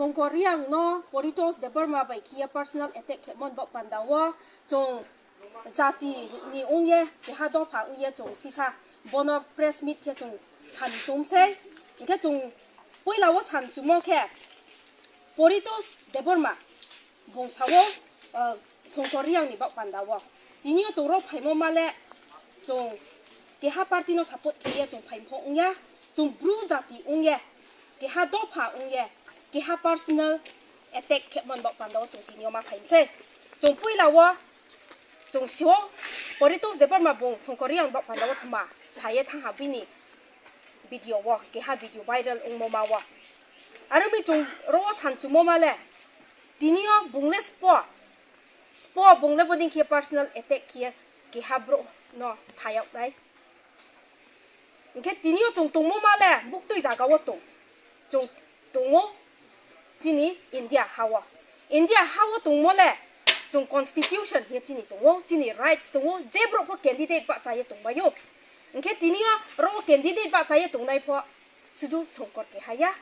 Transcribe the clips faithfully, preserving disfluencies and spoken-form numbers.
Songkor Reang no Poritos Debbarma bai khe ye personal attack khemo ni baoh panda wo chung jati ni ong ye, keha dopha ong ye chung sisa bono press meet khe chung san chum sei. Hing khe chung poila wo san chumo khe Poritos Debbarma bung sa wo, Songkor Reang ni baoh panda wo. Tini yo chung ro phaimo ma le chung keha party no support khe ye chung phai pho ong ya, chung Bru jati ong ye, keha dopha ong ye, keha personal attack khemo ni baoh panda wo chung tini yo ma phai mi sei. Chung poila wo chung si ou, Poritos Debbarma bung Songkor Reang ni baoh panda wo tma sa ye thanng ha bini video wo, keha video viral ongmo ma wo. Aro mi chung ro wo san chumo ma le, tini yo bung le spo, spo bung le bodei khe personal attack khe ye keha brouh no sa yag nai. Hing khe tini yo chung tongmo ma le buktui zaga wo tong, chung tong ou chini India ha wo. India ha wo tongmo le chung constitution hing ye chini tong ou, chini rights tong ou, je brouh pho candidate bahcha ye tongmai ou. Hing khe tini yo ro candidate bahcha ye tongnai pho sudu Songkor keha ya.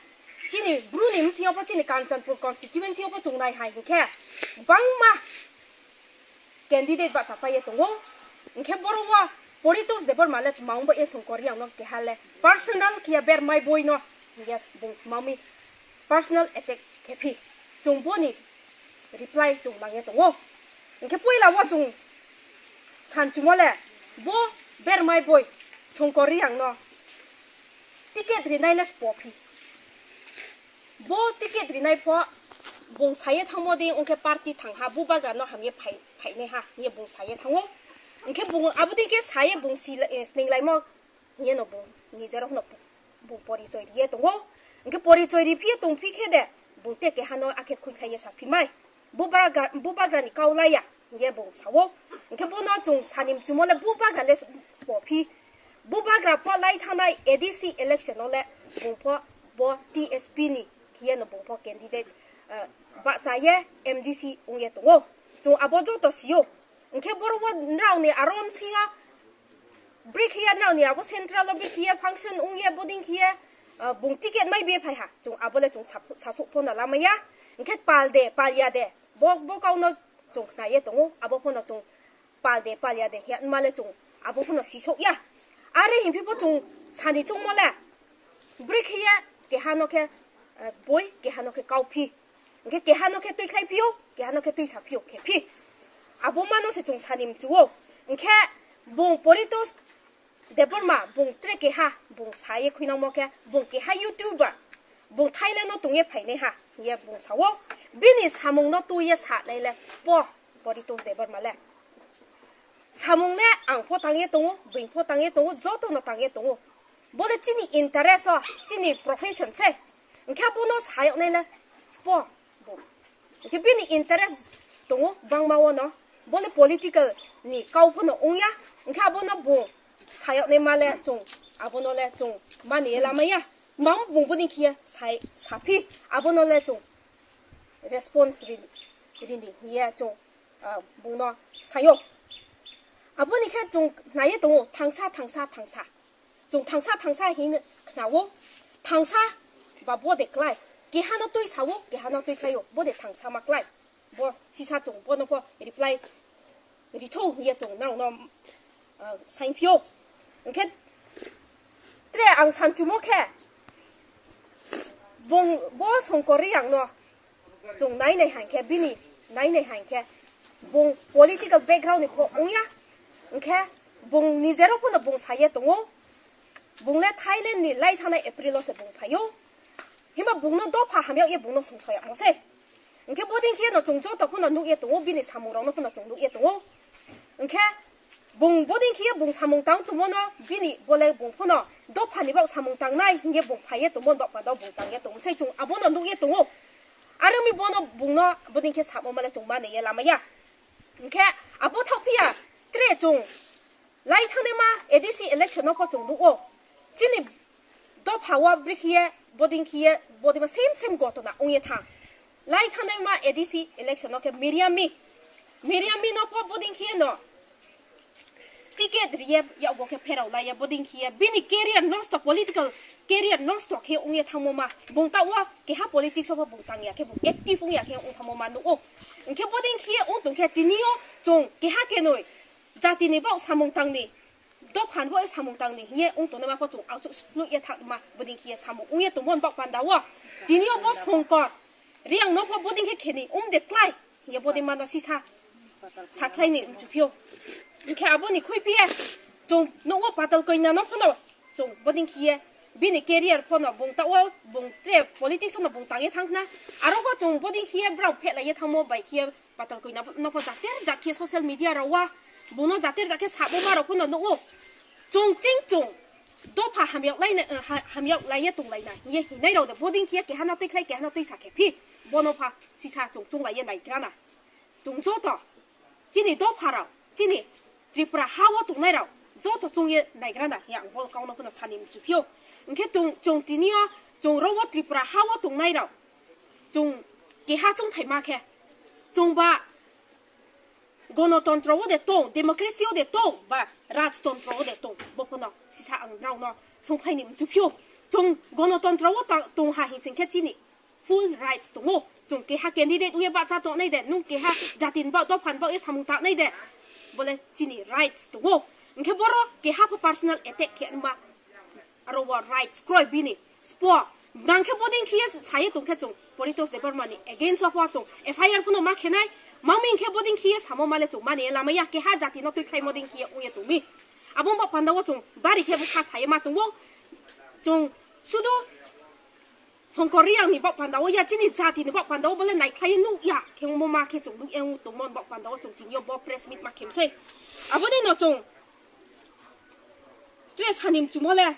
Chini Bru ni bsing yo pho, chini Kanchanpur constituency yo pho chung nai hai hing khe, gbangma candidate bahchapai ye tong ou. Hing khe boro wo Poritos Debbarma le tma ong ba ye Songkor Reang no keha le personal khe ye bermai boi no hing ye bung tma mi personal attack khe phi. Chung bo ni reply chung nang ye tong ou. Hing khe poila wo chung san chumo le, bo bermai boi Songkor Reang no ticket rinai le spo phi. Bo ticket rinai pho bung sa ye thanngmo dei ong khe party thanng ha, bubagra no ham ye phai, phainai ha hing ye bung sa ye thanng ou. Hing khe bung abo dei khe sa ye bung si, sninglaimo hing ye no bung nijer rao no bung porichoi ri ye tong ou. Hing khe porichoi ri phi ye tong phi khe de, bung te keha no akhe khuikhlai ye saphi mai. Bubagra, bubagra ni kau lai ya hing ye bung sa ou. Hing khe bo no chung sa ni mchumo le bubagra le spo phi. Bubagra pho lai thanngnai A D C election no le bung pho bo T S P ni khe ye no bung pho candidate bahcha ye M D C ong ye tong ou. Chung abo joto si ou. Hing khe boro wo nrao ni aro bsing yo brekhe ye nrao ni abo central wo brekhe ye function ong ye bodei khe ye bung ticket mai bi ye phai ha. Chung abo le chung sa, sasouh pho no lamai ya. Hing khe pal de, pal ya de, bo, bo kau no chung khna ye tong ou, abo pho no chung pal de, pal ya de hing ye ma le chung abo pho no sisouh ya. Are hing phi pho chung sa ni choungmo le, brekhe ye keha no khe boi, keha no khe kau phi. Hing khe keha no khe tuikhlai phi ou, keha no khe tuisa phi ou khe phi. Abo ma no se chung sa ni mchu ou. Hing khe bung Poritos Debbarma bung tre keha bung sa ye khuinangmo khe bung keha YouTuber, bung Thailand no tong ye phainai ha hing ye bung sa ou. Bini samung no tui ye sanai le spo Poritos Debbarma le. Samung le ang pho tang ye tong ou, being pho tang ye tong ou, joto no tang ye tong ou. Bo le chini interest wo, chini profession se. Hing khe abo no sa yag nai le spo bung. Hing khe bini interest tong ou gbangma wo no. Bo le political ni kau pho no ong ya. Hing khe abo no bung sa yag naima le chung, abo no le chung mani ye lamai ya. Mang bung bodei khe ye sa, saphi, abo no le chung response ri, ri ni hing ye chung bung no sa ou. Abo ni khe chung nai ye tong ou, thangsa, thangsa, thangsa. Chung thangsa, thangsa hing khna ou, thangsa ba bo de klái. Keha no tuisa ou, keha no tuikhlai ou, bo de thangsa ma klái. Bo sisa chung bo no pho reply ri thou hing ye chung nrao no saingphi ou. Hing khe tre ang sanchumo khe, bung bo Songkor Reang no chung nainai haing khe, bini nainai haing khe, bung political background ni pho ong ya. Hing khe bung nijer rao pho no bung sa ye tong ou. Bung le Thailand ni lai thanngnai April wo se bung phai ou. Himba bung no dopha hamyag ye bung no sungsa yagmo sei. Hing khe bodei khe no chung joto pho no nuh ye tong ou, bini samung rao no pho no chung nuh ye tong ou. Hing khe bung bodei khe ye bung samung tang tongmo no bini bo le bung pho no dopha ni baoh samung tangnai hing ye bung phai ye tongmo ni baoh panda bung tang ye tong sei, chung abo no nuh ye tong ou. Are ong mi bo no bung no bodei khe samo ma le chung mani ye lamai ya. Hing khe abo thaoh phi ya, tre chung lai thanngnaima A D C election no pho chung nuh ou. Chini dopha wo brekhe ye, bodei khe ye, bodei ma same same gotona ong ye thanng. Lai thanngnaima A D C election no khe Miriam Mi, Miriam Mi no pho bodei khe ye no Ticket ri ye yakgo khe pherao la ye bodei khe ye bini career nosto, political career nosto khe ong ye thanngmo ma. Bung taoh wo keha politics wo pho bung tang ya khe bung active ong ya khe ong thanngmo ma nuh ou. Hing khe bodei khe ye ong tong khe tini yo chung keha kenoi jati ni baoh samung tang ni, dopha ni baoh ye samung tang ni hing ye ong tongnaima pho chung achouh sluh ye thanngma bodei khe ye samung ong ye tongmo ni baoh panda wo. Tini yo bo Songkor Reang no pho bodei khe khe ni ong de klái hing ye bodei ma no sisa sakhlai ni mchuphi ou. Hing khe abo ni khuiphi ye chung nuh wo Patal Koina no pho no chung bodei khe ye bini career pho no bung taoh wo bung tre politics wo no bung tang ye thanng khna. Aro pho chung bodei khe ye brao phehlai ye thanngmo bai khe ye Patal Koina no pho jater jat khe social media rao wo bung no jater jat khe samo ma rao pho no nuh ou. Chung ching chung dopha hamyag lai na, ha-, hamyag lai ye tonglai na hing ye hingnai rao de bodei khe ye keha no tuikhlai keha no tuisa khe phi, bo no pha sisa chung chounglai ye naigra na. Chung joto chini dopha rao, chini Tripura ha wo tongnai rao joto choung ye naigra na hing ye ang bo kau no pho no sa ni mchuphi ou. Hing khe chung, chung tini yo chung ro wo Tripura ha wo tongnai rao chung keha choungthaima khe, chungba gonotontro wo de tong, democracy wo de tong, ba rajtontro wo de tong, bo pho no sisa ang nrao no sungkhlai ni mchuphi ou. Chung gonotontro wo ta-, tong ha hing sing khe chini full rights tong ou. Chung keha candidate ong ye bahcha tongnai de, nung keha jati ni baoh, dopha ni baoh ye samung tangnai de, bo le chini rights tong ou. Hing khe boro keha pho personal attack khe ma, aro wo rights kroi bini. Spo, nang khe bodei khe ye sa ye tong khe chung Paritosh Debbarma ni against wo pho chung F I R pho no ma khe nai. Mami hing khe bodei khe ye samo ma le chung mani ye lamai ya, keha jati no tuikhlaimo dei khe ye ong ye tong mi. Abo ni baoh panda wo chung bari khe bkha sa ye ma tong ou. Chung sudu Songkor Reang ni baoh panda wo ya, chini jati ni baoh panda wo bo le naikhlai ye nuh ya khe ongmo ma khe chung nuh ye ong tongmo ni baoh panda wo chung tini yo bo press meet ma khe mi sei. Abo dei no chung tre sa ni mchumo le,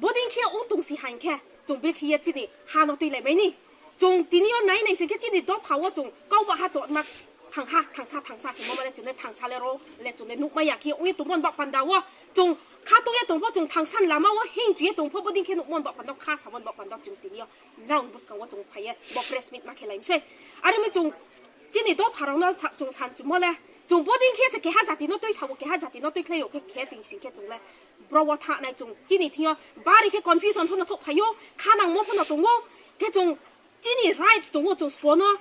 bodei khe ong tong si haing khe, chung brekhe ye chini ha no tuilai mai ni. Chung tini yo nai nai sing khe chini dopha wo chung kau ba ha tongma thangha, thangsa, thangsa hingmo ma le chung le thangsa le ro le chung le nuhmai ya khe ong ye tongmo ni baoh panda wo. Chung khatung ye tong pho, chung thangsa ni lama wo hing chu ye tong pho, bodei khe nuhmo ni baoh panda, kha samo ni baoh panda chung tini yo nrao ni buskang wo chung phai ye bo press meet ma khe lai mi sei. Are mi chung chini dopha rao no sa-, chung sa ni mchumo le, chung bodei khe se keha jati no tuisa wo, keha jati no tuikhlai yo khe khe ting sing khe chung le bro wo thanng nai chung chini thing yo bari khe confusion pho no souhphai ou, khanangmo pho no tong ou, khe chung chini rights tong ou, chung spo no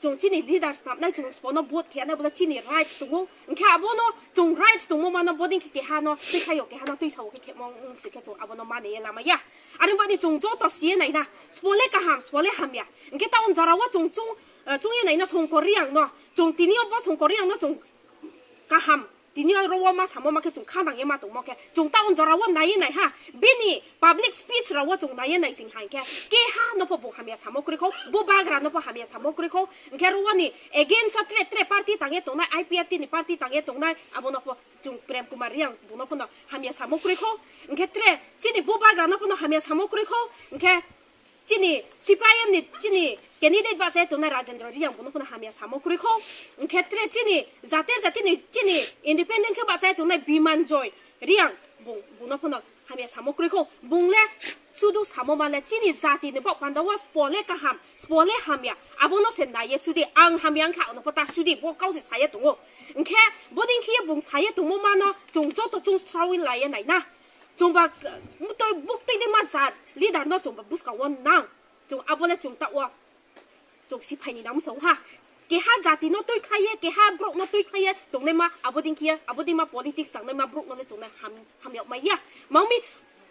chung chini leaders namnai, chung spo no vote khe nai, bo le chini rights tong ou. Hing khe abo no chung rights tongmo ma no bodei khe keha no tuikhlai yo, keha no tuisa wo khe khemo ong sing khe chung abo no mani ye lamai ya. Are baoh ni chung joto si ye nai na, spo le kaham, spo le hamya. Hing khe taoh jora wo chung chung, eh, chung ye nai na Songkor Reang no. Chung tini yo bo Songkor Reang no chung kaham, tini yo ro wo ma samo ma khe chung khanang ye ma tongmo khe, chung taoh jora wo nai ye nai ha, bini public speech rao wo chung nai ye nai sing haing khe, keha no pho bung hamya samo kroi khou, bubagra no pho hamya samo kroi khou, hing khe ro wo ni against wo tre tre party tang ye tongnai, I P F T ni party tang ye tongnai, abo no pho chung Prem Kumar Reang bung no pho no hamya samo kroi khou, hing khe tre chini bubagra no pho no hamya samo kroi khou, hing khe chini C P I M ni chini candidate bahcha ye tongnai Rajendra Reang bung no pho no hamya samo kroi khou, hing khe tre chini jater jati ni chini independent khe bahcha ye tongnai Bimanjoy Reang bung, bung no pho no hamya samo kroi khou. Bung le sudu samo ma le chini jati ni baoh panda wo spo le kaham, spo le hamya, abo no se nai ye sudi, ang hamya ong khe ang no pho ta sudi, bo kau se sa ye tong ou. Hing khe bodei khe ye bung sa ye tongmo ma no chung joto chung sraoilai ye nai na. Chungba, eh, mtoi buktui dei ma jat leader no chungba buskang wo nang. Chung abo le chung taoh wo chung siphai ni nang msong ha. Keha jati no tuikhlai ye, keha brouh no tuikhlai ye tongnaima, abo dei khe ye, abo dei ma politics tangnaima brouh no le chung le ham-, hamyag mai ya. Mami,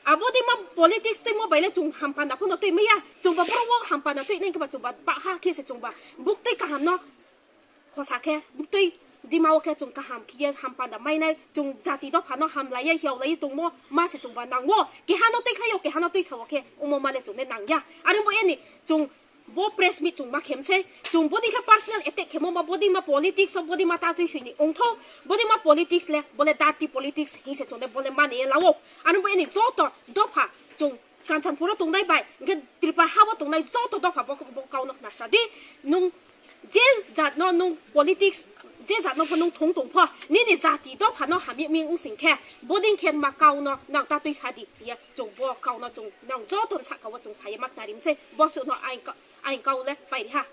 abo dei ma politics tuimo bai le chung hampanda pho no tui mai ya. Chungba brouh wo hampanda tuinai khe ba chungba bahha khe se chungba buktui kaham no khosa khe, buktui dima wo khe chung kaham khe ye hampanda mai nai, chung jati dopha no hamlai ye, hiaolai ye tongmo ma se chungba nang ou. Keha no tuikhlai yo, keha no tuisa wo khe ongmo ma le chung le nang ya. Are bo ye ni chung bo press meet chung ma khe mi sei, chung bodei khe personal attack khemo ma, bodei ma politics wo, bodei ma ta tuisoi ni ong thou, bodei ma politics le, bo le dirty politics hing se chung le bo le mani ye la ou. Are bo ye ni joto dopha chung Kanchanpur wo tongnai bai, hing khe Tripura ha wo tongnai joto dopha bo, bo kau no khna sa di, nung je jat no nung politics, je jat no pho nung thung tong pho, nini jati dopha no hamya mi ong sing khe, bodei khe ma kau no nang ta tuisa di, ye chung bo kau no chung nang joto ni sahka wo chung sa ye ma khnari mi sei, bo suh no aing ka-, aing kau le pai ri ha.